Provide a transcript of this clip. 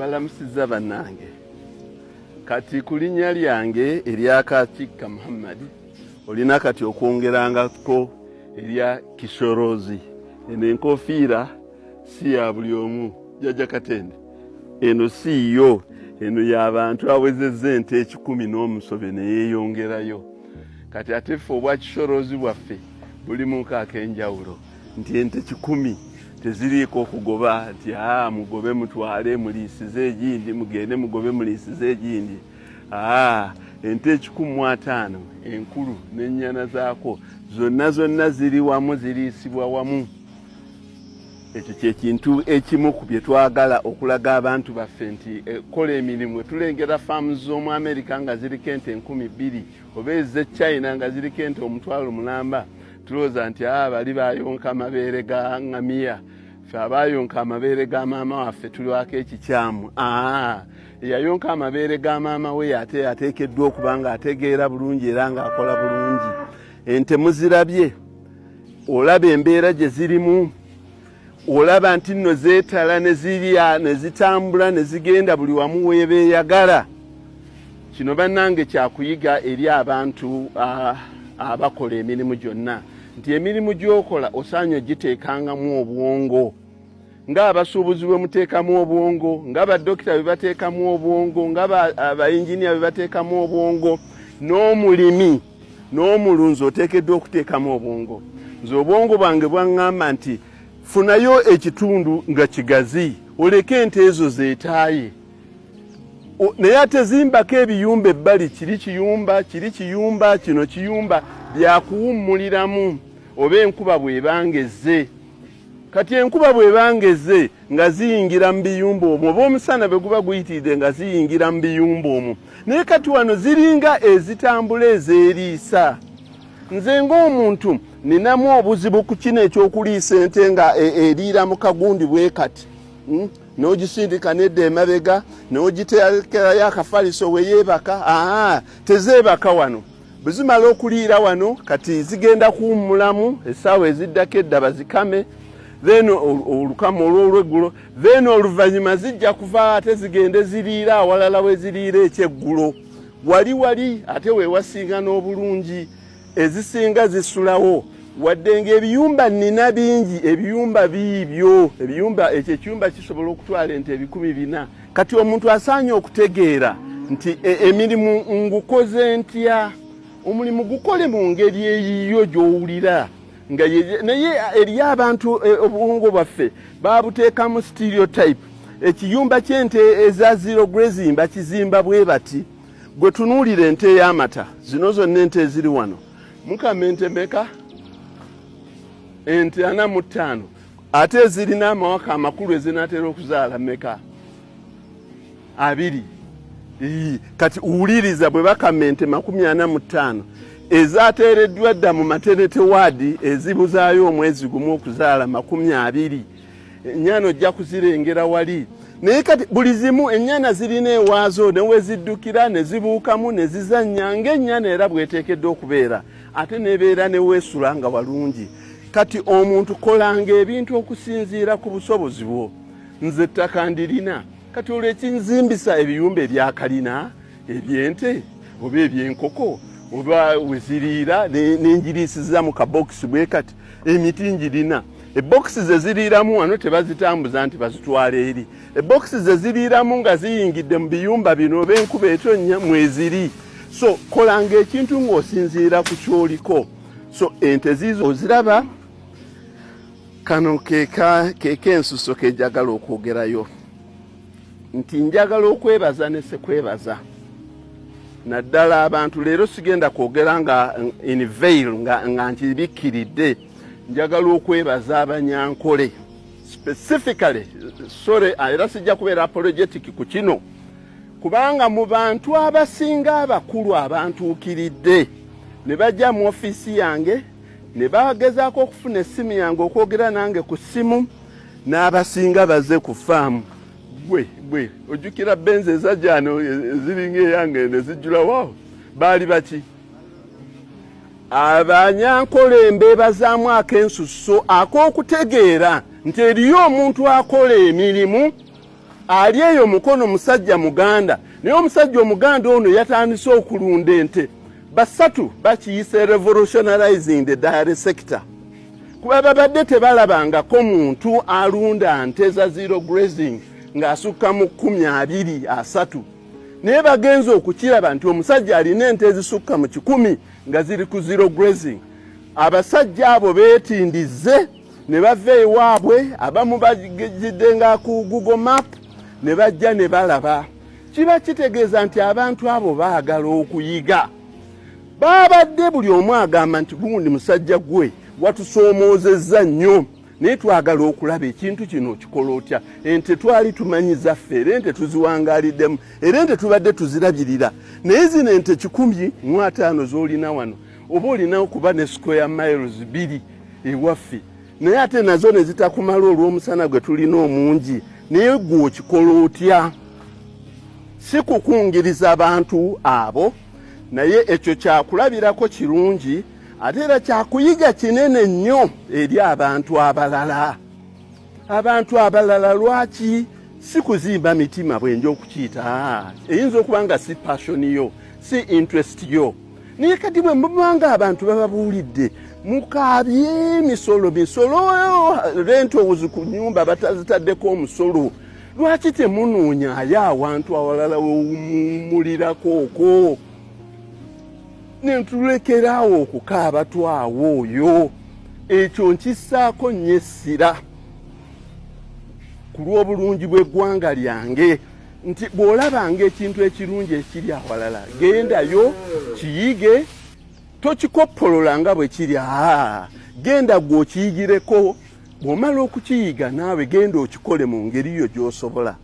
Mbalamusizza bannange. Kati ku linnya lyange erya Kakikka Muhammad olina kati okwongerangako erya Kishorozi. Eno enkofiira si ya buli omu, Jjajja Katende. Eno si yo, eno y'abantu awezezza ente 100 n'omusobe ne yeeyongerayo. Kati ate ffe obwa Kishorozi bwaffe bulimuko ak'enjawulo nti ente 100 teziriiko okugoba nti aa mugobe mutwale muliisize egindi, mugende mugobe muliisize egindi. Aa ente 150 enkulu n'ennyana zaako zonna zonna ziri wamu, ziriisibwa wamu. Ekyo kye kintu ekimu ku bye twagala okulaga abantu baffe nti kola emirimu. Tulengera faamu z'omu Amerika nga ziriko ente 2000 oba ez'e China nga ziriko ente 500,000. Tulowooza nti bali bayonka amabeere ga ŋŋamiya, ffe abayonka amabeere ga maama waffe tuliwako ekikyamu. Eyayonka amabeere ga maama we ate ateekeddwa okuba ng'ategeera bulungi era ng'akola bulungi. Ente muzirabye, olaba embeera gye zirimu, olaba nti nno zeetala ne zirya ne zitambula ne zigenda buli wamu weebeeyagala. Kino bannange kyakuyiga eri abantu abakola emirimu gyonna nti emirimu gy'okola osaanye ogiteekangamu obwongo, ng'abasuubuzi bwe muteekamu obwongo, nga badokita bwe bateekamu obwongo, nga abayinginiya bwe bateekamu obwongo, n'omulimi n'omulunzi oteekeddwa okuteekamu obwongo. Nze obwongo bwange bwaŋŋamba nti funayo ekitundu nga kigazi oleke ente ezo zeetaaye, naye ate zimbako ebiyumba ebbali, kiri kiyumba, kiri kiyumba, kino kiyumba byakuwummuliramu oba enkuba bw'ebanga ezze. Kati enkuba bw'ebanga ezze nga ziyingira mu biyumba omwo, oba omusana bwe guba guyitiridde nga ziyingira mu biyumba omwo. Naye kati wano ziringa ezitambula ezeeriisa. Nze ng'omuntu ninamu obuzibu ku kino ekyokuliisa ente nga eriira mu kagundi bwe kati, n'ogisindika nedda emabega n'ogiteekerayo akafaliso we yeebaka. Tezeebaka wano. Bwe zimala okuliira wano kati zigenda kuwummulamu essaawa eziddako edda bazikame, then olukama olw'olweggulo, then oluvannyuma zijja kuva ate zigende ziriira awalala we ziriira ekyeggulo. Wali wali ate we wasinga n'obulungi, ezisinga zisulawo. Wadde ng'ebiyumba nnina bingi, ebiyumba biibyo, ebiyumba ekyo ekiyumba kisobola okutwala ente 400,000. Kati omuntu asaanye okutegeera nti emirimu ngukoze ntya, omulimu gukole mu ngeri eyiyo gy'owulira nga naye eriyo abantu obwongo bwaffe babuteekamu stereotype. Ekiyumba ky'ente eza zero grazing bakizimba bwe bati, gwe tunuulira ente ey'amata zino zonna ente eziri wano mukama ente meka? Ente 45, ate ezirina amawaka amakulu ezinaatera okuzaala meka? 20. Kati wuliriza bwe bakama ente 45 ezateereddwa dda mu maternity ward ezibuzaayo omwezi gumu okuzaala 20, ennyana ojja kuzirengera wali. Naye kati buli zimu ennyana zirina ewaazo ne we ziddukira ne zibuukamu ne zizannya ng'ennyana era bw'eteekeddwa okubeera, ate n'ebeera ne weesula nga walungi. Kati omuntu kolanga ebintu okusinziira ku busobozi bwo. Nze ettaka ndirina, kati olwo ekinzimbisa ebiyumba ebyakalina eby'ente oba eby'enkoko oba we ziriira ne njiriisiza mu kabokisi bwe kati, emiti ngirina. Ebokisi ze ziriiramu wano tebazitambuza nti bazitwala eri. Ebokisi ze ziriiramu nga ziyingidde mu biyumba bino oba enkuba etonnya mweziri. So kolanga ekintu ng'osinziira ku ky'oliko. So ente ziizo oziraba, kano kek'ensuso kejagala okwogerayo nti njagala okwebaza ne sekwebaza naddala abantu. Leero sigenda kwogera nga in veil nga nkibikkiridde. Njagala okwebaza Abanyankole specifically, sorry, era sijja kubeera apologetic ku kino, kubanga mu bantu abasinga abakulu abantuukiridde ne bajja mu ofiisi yange ne bagezaako okufuna essimu yange okwogera nange ku ssimu, n'abasinga baze ku faamu. Gwe gwe ojjukira Benz ezajjano eziringa eyange ne zijjulawo, baali baki? Abanyankole mbeebazaamu ak'ensusso ak'okutegeera nti eriyo omuntu akola emirimu. Ali eyo Mukono, musajja Muganda, naye omusajja Omuganda ono yatandise okulunda ente basatu. Bakiyise revolutionizing the dairy sector, kuba babadde tebalabangako muntu alunda nte za zero grazing ng'asukka mu 10, 20, 30. Naye bagenza okukiraba nti omusajja alina ente ezisukka mu 100 nga ziri ku zero grazing. Abasajja abo beetindize ne bava ewaabwe, abamu bagidde nga ku Google Map, ne bajja ne balaba. Kiba kitegeeza nti abantu abo baagala okuyiga. Babadde buli omu agamba nti, "Gundi musajja gwe watusoomoozezza nnyo, naye twagala okulaba ekintu kino okikola otya. Ente twali tumanyi zaffe, era ente tuziwangaaliddemu, era ente tubadde tuzirabirira, naye zino ente 150 z'olina wano, oba olina okuba ne square miles 2 ewaffe, naye ate nazo ne zitakumala olw'omusana gwe tulina omungi, naye gwe okikola otya?" Si kukungiriza bantu abo, naye ekyo kyakulabirako kirungi, ate era kyakuyiga kinene nnyo eri abantu abalala. Abantu abalala lwaki si kuzimba mitima bwenja okukiyita? Eyinza okuba nga si passion yo, si interest yo, naye kati bwe mubanga abantu bababuulidde, mukaabye emisolo, misolo, rentals ku nyumba batazitaddeko omusolo, lwaki temunoonyayo awantu awalala wewumulirako okwo netulekerawo okukaaba twawo oyo? Ekyo nkissaako nnyo essira ku lw'obulungi bw'eggwanga lyange, nti bw'olabanga ekintu ekirungi ekiri awalala, gendayo kiyige, tokikoppolola nga bwe kiri. Aa, genda gwe okiyigireko. Bw'omala okukiyiga, naawe genda okikole mu ngeri yo gy'osobola.